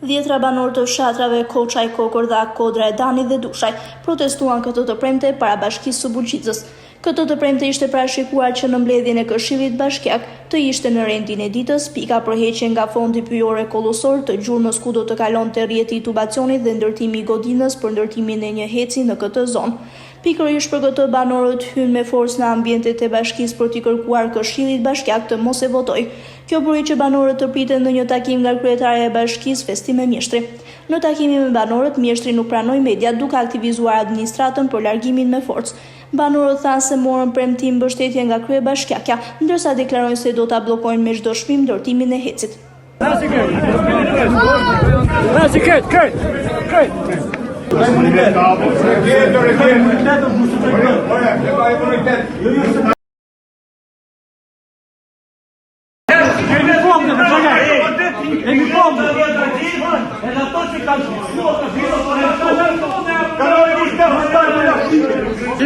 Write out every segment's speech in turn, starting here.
Dhjetra banorë të fshatrave Koçaj, Kokërdha, Kodra e Danit dhe Dushaj protestuan këtë të premte para Bashkisë së Bulqizës. Këtë të premte ishte parashikuar që në mbledhjen e Këshillit Bashkiak të ishte në rendin e ditës pika për heqjen nga fondi pyjor e kollusor të gjurmës ku do të kalonte rrjeti i tubacionit dhe ndërtimi i godinës për ndërtimin e një HEC-i në këtë zonë. Pikërisht për këtë banorët hynë me forcë në ambientet e bashkisë për t'i kërkuar Këshillit Bashkiak të mos e votojë. Kjo bëri që banorët të priten në një takim nga kryetarja e bashkisë, Festime Mjeshtri. Në takimin me banorët, Mjeshtri nuk pranoi mediat duke aktivizuar administratën për largimin me forcë. Banorët thanë se morën premtim mbështetje nga kryebashkiakja, ndërsa deklarojnë se do ta bllokojnë me çdo çmim ndërtimin e HEC-it.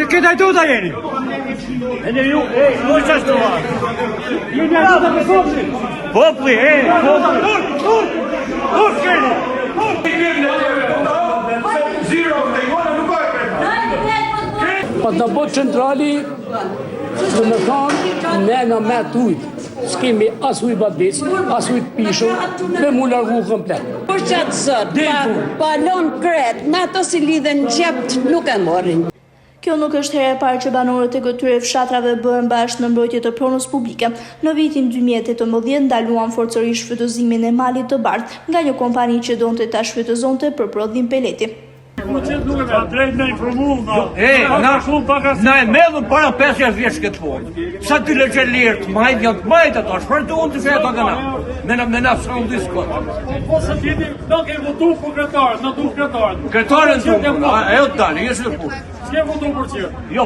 Këtë hajduta jeni. E ju, e, ju që ashtu Jeni hajduta me popullin. Populli, e, populli. Tur, tur, tur keni. Po të bëtë centrali, do me thonë, ne në me ujtë. S'kemi as ujë babicë, as ujë të pijshëm, me mu largu komplet. Për qatë zot, pa, pa lon kret, në ato si lidhen gjept nuk e morrin. Kjo nuk është hera e parë që banorët e këtyre fshatrave bëhen bashkë në mbrojtje të pronës publike. Në vitin 2018 ndaluan forcërisht shfrytëzimin e malit të bardhë nga një kompani që donte ta shfrytëzonte për prodhim peleti. E, na, na e medhëm para 5-6 vjeç këtë punë. Sa ty lë lirë të majtë, janë të majtë ato, shpër të unë të se ato këna. Me na, me na sa unë diskot. Po se tjeti, na kemi votu për kryetarët, na du kryetarët. Kryetarën du, ajo të dalë, jo së punë. S'ke votu për qërë. Jo.